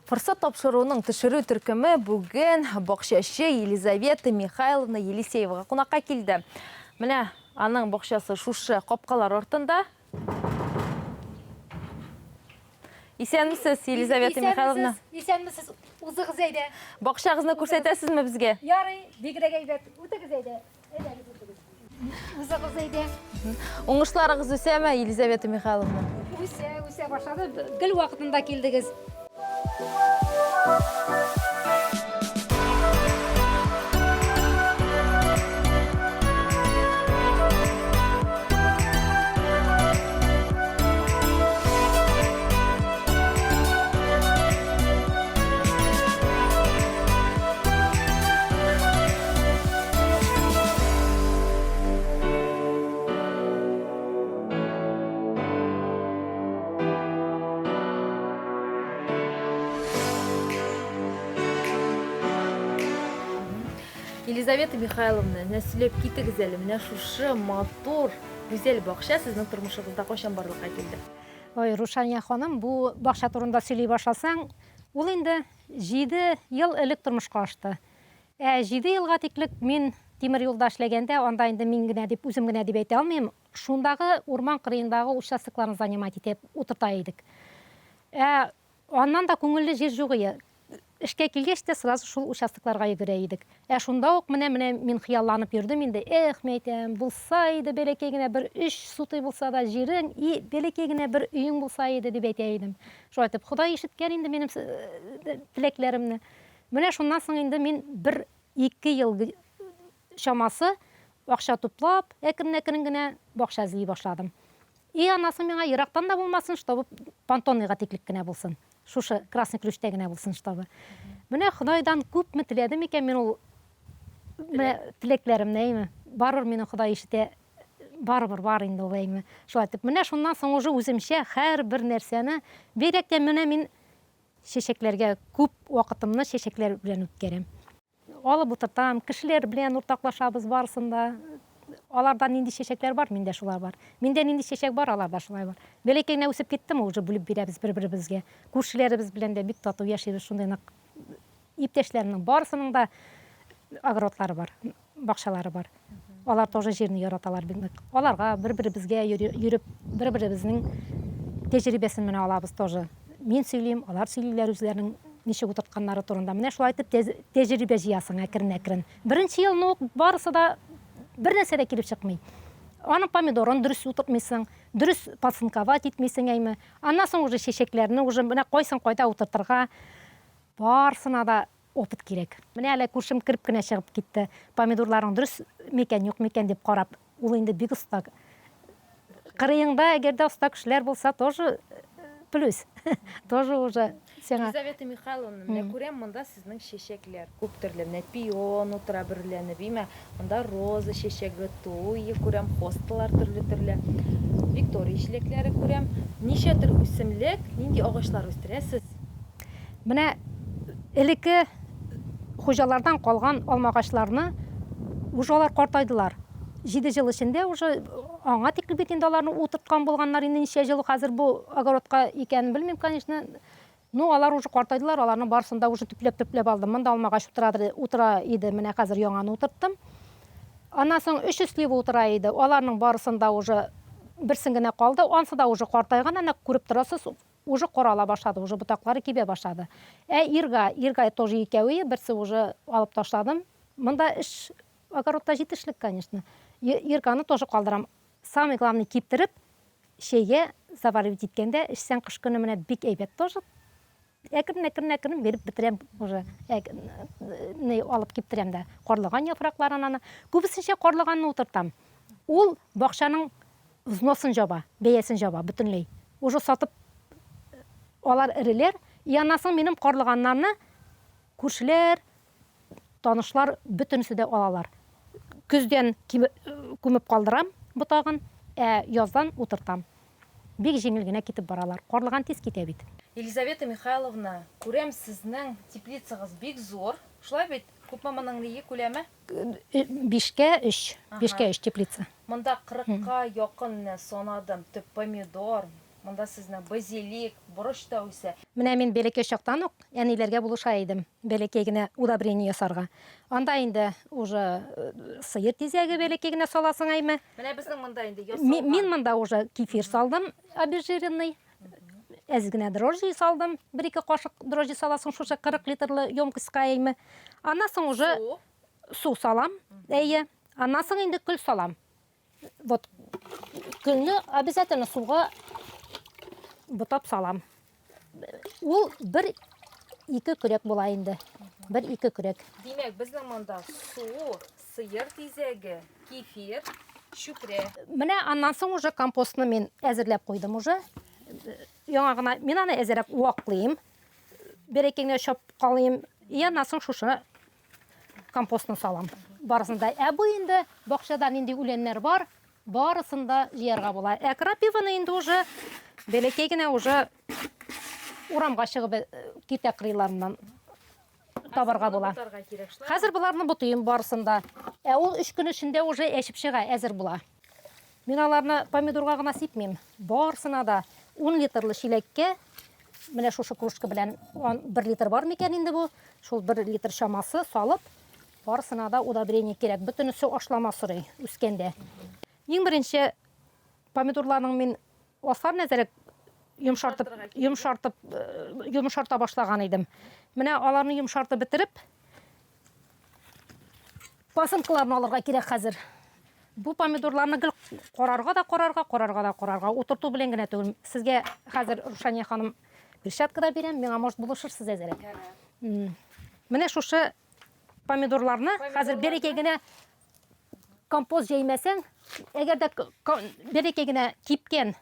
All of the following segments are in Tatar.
Форсат тапшыруының төшерү төркеме бүген бакчачы Елизавета Михайловна Елисеевага кунакка килде. Менә аның бакчасы шушы капкалар артында. Исәнмесез, Елизавета Михайловна. Исәнмесез, узыгыз әйдә. Бакчагызны күрсәтәсезме безгә? Ярый, бигрәк әйбәт. Үтегез әйдә. Әйдәгез, үтегез. Узыгыз әйдә. Уңышларыгыз үсәме, Елизавета Михайловна? Үсә, үсә башлады. Гел вакытында килдегез. Елизавета Михайловна, менә сөйләп китегез әле, менә шушы матур, гүзәл бакча сезнең тормышыгызда кайчан барлыкка килде? Ой, Рушания ханым, бу бакча турында сөйли башласаң, ул инде җиде ел элек тормышка ашты. Ә җиде елга тиклек мин тимер юлда эшләгәндә, анда инде мин генә дип, үзем генә дип әйтә алмыйм, шундагы урман кырыендагы участокларны занимать итеп утырта идек. Ә аннан да күңелле җир җук ие. Эшкә килгәч тә сразу шул участокларга йөгерә идек. Ә шунда ук менә менә мин хыялланып йөрдем инде, эх, мин әйтәм, булса иде бәләкәй генә бер өч сутый булса да җирең и бәләкәй генә бер өең булса иде, дип әйтә идем. Шулай итеп, Ходай ишеткән инде минем теләкләремне. Менә шуннан соң инде мин бер ике ел чамасы акча туплап, әкрен-әкрен генә бакча эзли башладым. И аннан соң миңа ерактан да булмасын, чтобы Понтонныйга тиклек кенә булсын. Шушы Красный Ключтә генә булсын, чтобы. Менә Ходайдан күпме теләдем икән мин ул менә теләкләремне, әйме. Барыбер мине Ходай ишетә, барыбер бар инде ул, әйме. Шулай итеп, менә шуннан соң уже үземчә һәрбер нәрсәне, бигрәк тә менә мин чәчәкләргә күп вакытымны чәчәкләр белән үткәрәм. Алып утыртам, кешеләр белән уртаклашабыз барысын да. Аларда нинди чәчәкләр бар, миндә шулар бар. Миндә нинди чәчәк бар, аларда шулай бар. Бәләкәй генә үсеп киттеме, уже бүлеп бирәбез бер-беребезгә. Күршеләребез белән дә бик тату яшибез, шундый нык. Иптәшләремнең барысының да огородлары бар. бакчалары бар. Алар тоже җирне яраталар бик нык. Аларга бер-беребезгә йөреп, бер-беребезнең тәҗрибәсен менә алабыз тоже. Мин сөйлим, алар сөйлиләр үзләренең ничек утыртканнары турында. Менә шулай итеп тәҗрибә җыясың әкрен-әкрен. Беренче елны ук барысы да бер нәрсә дә килеп чыкмый. Аның помидорын дөрес утыртмыйсың, дөрес пасынковать итмисең әйме. Аннан соң уже чәчәкләрне уже менә кайсын кайда утыртырга, барысына да Опыт кирәк. Менә әле күршем кереп кенә чыгып китте. Помидорларың дөрес микән, юк микән дип карап. Ул инде бик оста. Кырыеңда әгәр дә оста кешеләр булса, тоже плюс. Тоже уже сиңа. Елизавета Михайловна, менә күрәм, монда сезнең чәчәкләр күп төрле. Менә пион утыра бөреләнеп, име? Монда роза чәчәге, туя күрәм, хосталар төрле-төрле. Виктория җиләкләре күрәм. Ничә төр үсемлек, нинди агачлар үстерәсез? Менә элекке хуҗалардан калган алмагачларны уже алар картайдылар. Җиде ел эчендә уже аңа тикле бит инде аларны утырткан булганнар, инде ничә ел хәзер бу огородка икәнен белмим, конечно. Ну, алар уже картайдылар, аларның барысын да уже төпләп-төпләп алдым. Монда алмагач утыра, утыра иде, менә хәзер яңаны утырттым. Аннан соң өч слива утыра иде, аларның барысын да уже берсен генә калды, ансы да уже картайган, әнә күреп торасыз, Уже карала башлады, уже ботаклары кибә башлады. Ә ирга, ирга тоже икәве, берсе уже алып ташладым. Монда эш огородта җитешлек, конечно. Ирганы тоже калдырам. Самый главный киптереп, чәйгә заваривать иткәндә эчсәң кыш көне менә бик әйбәт тоже. Әкрен, әкрен, әкрен биреп бетерәм уже. Не алып киптерәм дә. Карлыган яфракларын аны. Күбесенчә карлыганны утыртам. Ул бакчаның Взносын җаба, бәясен җаба бөтенләй. Уже сатып алар эреләр. И аннан соң минем карлыганнарны күршеләр, танышлар бөтенесе дә алалар. Көздән күмеп калдырам ботагын, ә яздан утыртам. Бик җиңел генә китеп баралар. Карлыган тиз китә бит. Елизавета Михайловна, күрәм сезнең теплицагыз бик зур. Шулай бит? Күпме моның ние күләме? Бишкә өч. Бишкә өч теплица. Монда кырыкка якын менә санадым. Төп помидор. Монда сезнең базилик, борыч та үсә. Менә мин бәләкәй чактан ук әниләргә булыша идем, бәләкәй генә удобрение ясарга. Анда инде уже сыер тизәге бәләкәй генә саласың әйме. Менә безнең монда инде ясалган. Мин монда уже кефир салдым, обезжиренный. Әз генә дрожжи салдым, бер-ике кашык дрожжи саласың шушы 40 литрлы емкостька әйме. Аннан соң уже су салам, әйе. Аннан соң инде көл салам. Вот көлне обязательно суга бутап салам. Ул бер ике көрәк була инде. Бер ике көрәк. Димәк, безнең монда су, сыер тизәге, кефир, чүпрә. Менә аннан соң уже компостны мин әзерләп куйдым уже. Яңа гына мин аны әзерәк ваклыйм. Бер-ике генә чапкалыйм. И аннан соң шушы компостны салам. Барысын да. Ә бу инде бакчада нинди үләннәр бар, барысын да җыярга була. Ә крапиваны инде уже бәләкәй генә уже урамга чыгып э, киртә кырыйларыннан табарга була. Хәзер боларны бутыйм барысын да. Ә ул өч көн эчендә уже әчеп чыга, әзер була. Мин аларны помидорга гына сипмим. Барысына да 10 литрлы чиләккә менә шушы кружка белән 1 литр бар микән инде бу? Шул 1 литр чамасы салып, барысына да удобрение кирәк. Бөтенесе ашлама сорый үскәндә. Иң беренче помидорларның мин асларын әзерәк йомшартып, йомшартып, э, йомшарта башлаган идем. Менә аларны йомшартып бетереп, пасынкаларны алырга кирәк хәзер. Бу помидорларны гел карарга да карарга, карарга да карарга. Утырту белән генә түгел. Сезгә хәзер Рушания ханым перчатка да бирәм, миңа может булышырсыз әзерәк. Менә шушы помидорларны хәзер бер-ике генә компост җәймәсәң, әгәр дә бер-ике генә кипкән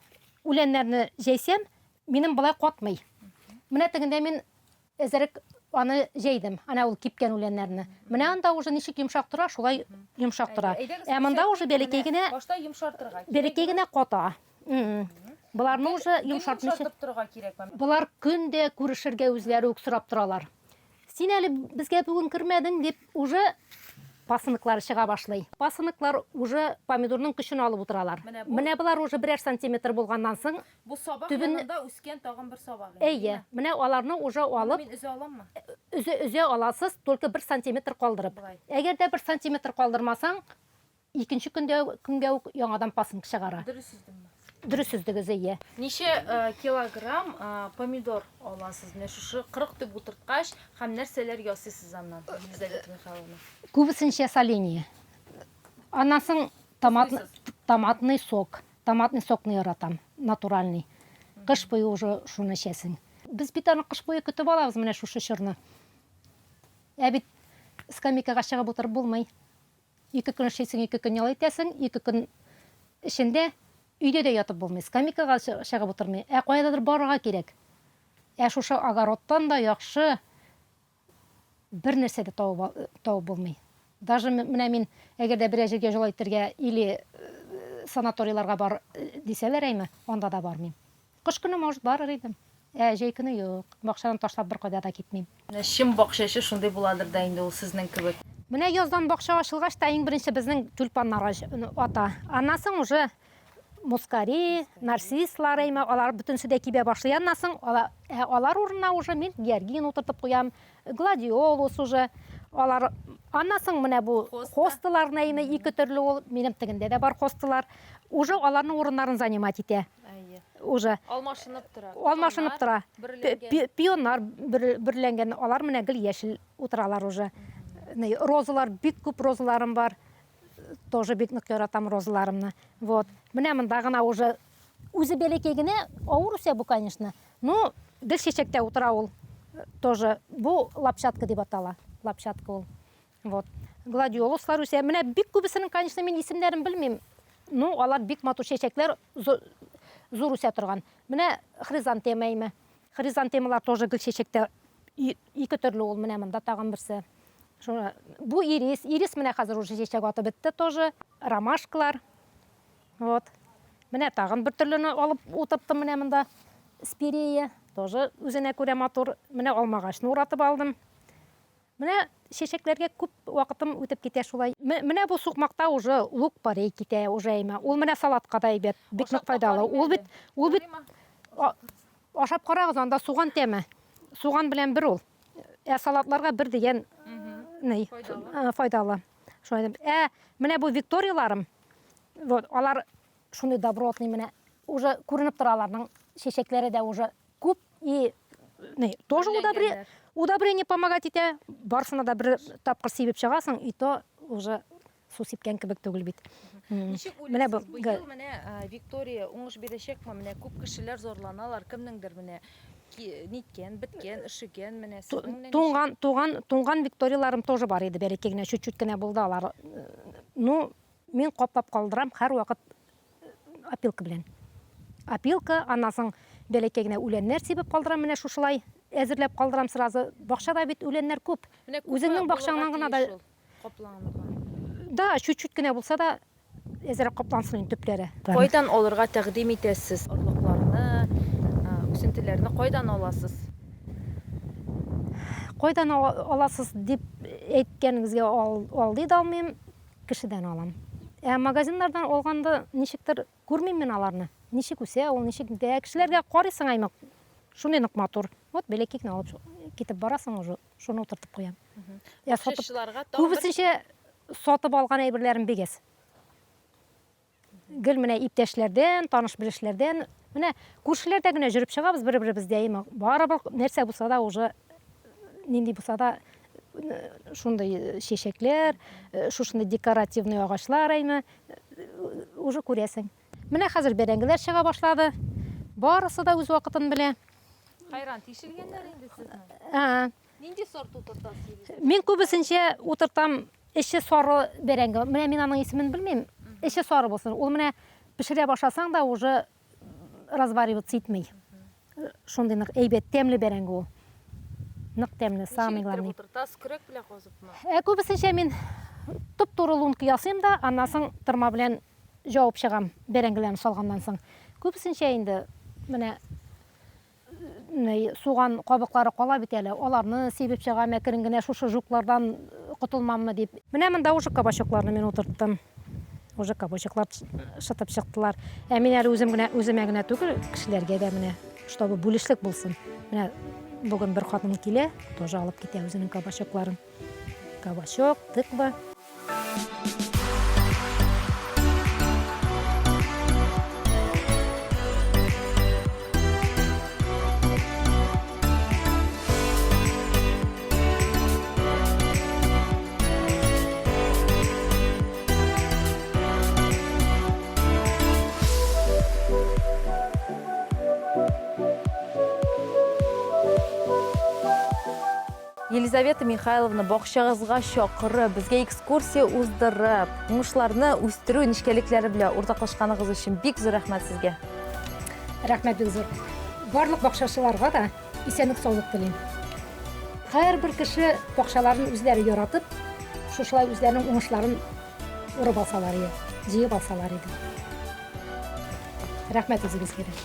үләннәрне җәйсәм, минем болай катмый. Менә тегендә мин Әзерәк аны җәйдем, әнә ул кипкән үләннәрне. Менә анда уже ничек йомшак тора, шулай йомшак тора. Ә монда уже бәләкәй генә Башта йомшартырга кирәк. Бәләкәй генә ката. Боларны уже йомшартмыйча. Йомшартып торырга кирәкме? Болар көн дә күрешергә үзләре үк сорап торалар. Син әле безгә бүген кермәдең дип, уже пасынклары чыга башлый. Пасынклар уже помидорның көчен алып утыралар. Менә болар уже берәр сантиметр булганнан соң Бу сабак Төбен... янында үскән тагын бер сабак инде. Әйе, менә аларны уже алып. Мин өзә аламмы? Өзә, өзә аласыз, только бер сантиметр калдырып. Болай. Әгәр дә бер сантиметр калдырмасаң, икенче көндә көнгә үк яңадан пасынк чыгара. Дөрес өздемме? Дөрес өздегез, әйе. Ничә э, килограмм э, помидор аласыз? Менә шушы 40 төп утырткач, һәм нәрсәләр ясыйсыз аннан, Елизавета Михайловна? Күбесенчә соленье. Аннан соң томат, томатный сок. Томатный сокны яратам, натуральный. Кыш буе уже шуны эчәсең. Без бит аны кыш буе көтеп алабыз менә шушы чорны. Ә бит скамейкага чыгып утырып булмый. Ике көн эшлисең, ике көн ял итәсең, ике көн эчендә өйдә дә ятып булмый, скамейкага чыгып утырмый. Ә каядадыр барырга кирәк. Ә шушы огородтан да яхшы бер нәрсә дә табып, табып булмый. Даже менә мин, әгәр дә берәр җиргә җол итәргә или э, санаторийларга бар э, дисәләр әйме, анда да бармыйм. Кыш көне, может, барыр идем. Ә җәй көне юк. Бакчаны ташлап беркайда да китмим. Менә чын бакчачы шундый буладыр да инде ул сезнең кебек. Менә яздан бакча ачылгач та иң беренче безнең тюльпаннар ата. Аннан соң уже мускари, нарцисслар әйме, алар бөтенесе дә кибә башлый. Аннан соң ала, ә алар урынына уже мин георгин утыртып куям, гладиолус уже. Алар аннан соң менә бу хосталар әйме, ике төрле ул, минем тегендә дә бар хосталар. Уже аларның урыннарын занимать итә. Әйе. Уже. Алмашынып тора. Алмашынып тора. Пионнар бөрләнгән, алар менә гел яшел утыралар уже. Розалар, бик күп розаларым бар. Тоже бик нык яратам розаларымны. Вот. Менә монда гына уже үзе бәләкәй генә, авыр үсә бу, конечно. Ну, гел чәчәктә утыра ул. Тоже бу лапчатка дип атала. Лапчатка ул. Вот. Гладиолуслар үсә. Менә бик күбесенең, конечно, мин исемнәрен белмим. Ну, алар бик матур чәчәкләр, зур үсә торган. Менә хризантема име. Хризантемалар тоже гел чәчәктә. Ике төрле ул, менә монда тагын берсе. Шуны, бу ирис, ирис менә хәзер уже чәчәк атып бетте тоже. Ромашкалар. Вот. Менә тагын бер төрлене алып утырттым менә монда. Спирея тоже үзенә күрә матур. Менә алмагачны уратып алдым. Менә чәчәкләргә күп вакытым үтеп китә шулай. Менә бу сукмакта уже лук-порей китә уже әйме. Ул менә салатка да әйбәт, бик нык файдалы. Ул бит, ул бит. Ашап карагыз, анда суган тәме. Суган белән бер ул. Ә салатларга бер дигән ни, файдалы. Шулай итеп. Ә менә бу викторияларым, вот, алар шундый добротный менә, уже күренеп тора аларның чәчәкләре дә уже күп и ни, тоже удобрение помогать итә. Барсына да бер тапкыр сибеп чыгасың, и то уже су сипкән кебек түгел бит. Ничек уйлыйсыз, быел менә Виктория уңыш бирәчәкме? Менә күп кешеләр зарланалар, кемнеңдер менә ниткән, беткән, өшегән, менә сезнең менә Туңган, туган, туңган Викторияларым тоже бар иде, бәләкәй генә, чуть-чуть кенә булды алар. Ну, мин каплап калдырам һәрвакыт опилка белән. Опилка, аннан соң бәләкәй генә үләннәр сибеп калдырам, менә шушылай әзерләп калдырам сразу. Бакчада бит үләннәр күп. Үзеңнең бакчаңнан гына да Капланырга. Да, чуть-чуть кенә булса да, әзрәк каплансын инде төпләре. Кайдан алырга тәкъдим итәсез орлыкларны, үсентеләрне кайдан аласыз? Кайдан аласыз дип әйткәнегезгә алдый да алмыйм, кешедән алам. Ә магазиннардан алганда ничектер күрмим мин аларны. Ничек үсә ул, ничек нитә. Ә кешеләргә карыйсың аймак, шундый нык матур. Вот бәләкәй генә алып китеп барасың уже. Шуны утыртып куям. Я сатып, күбесенчә сатып алган әйберләрем бик әз. Гел менә иптәшләрдән, таныш-белешләрдән, менә күршеләрдә генә йөреп чыгабыз бер-беребездә, әйме, барыбер нәрсә булса да уже нинди булса да шундый чәчәкләр, шушындый декоративный агачлар, әйме, уже күрәсең. Менә хәзер бәрәңгеләр чыга башлады. Барысы да үз вакытын белә. Хайран, тишелгәннәр инде сезнең. Ә. Нинди сорт утыртасыз? Мин күбесенчә утыртам эче сары бәрәңге. Менә мин аның исемен белмим. Эче сары булсын. Ул менә пешерә башласаң да уже развариваться итми. Шундый нык әйбәт, тәмле бәрәңге ул. Нык тәмле, самый главный. Ничек иттереп утыртасыз? Көрәк белән казыпмы? Ә күбесенчә мин туп-туры лунка ясыйм да, аннан соң тырма белән җавып чыгам бәрәңгеләрне салганнан соң. Күбесенчә инде менә суган кабыклары кала бит әле, аларны сибеп чыгам әкрен генә шушы жуклардан котылмаммы дип. Менә монда уже кабачокларны мин утырттым. Уже кабачоклар шытып чыктылар. Ә мин әле үзем генә, үземә генә түгел, кешеләргә дә менә, чтобы бүлешлек булсын. Менә бүген бер хатын килә, тоже алып китә үзенең кабачокларын. Кабачок, тыква. Елизавета Михайловна, бакчагызга чакырып, безгә экскурсия уздырып, уңышларны үстерү нечкәлекләре белән уртаклашканыгыз өчен бик зур рәхмәт сезгә. Рәхмәт бик зур. Барлык бакчачыларга да исәнлек-саулык телим. Һәрбер кеше бакчаларын үзләре яратып, шушылай үзләренең уңышларын урып алсалар иде, җыеп алсалар иде. Рәхмәт үзегезгә дә.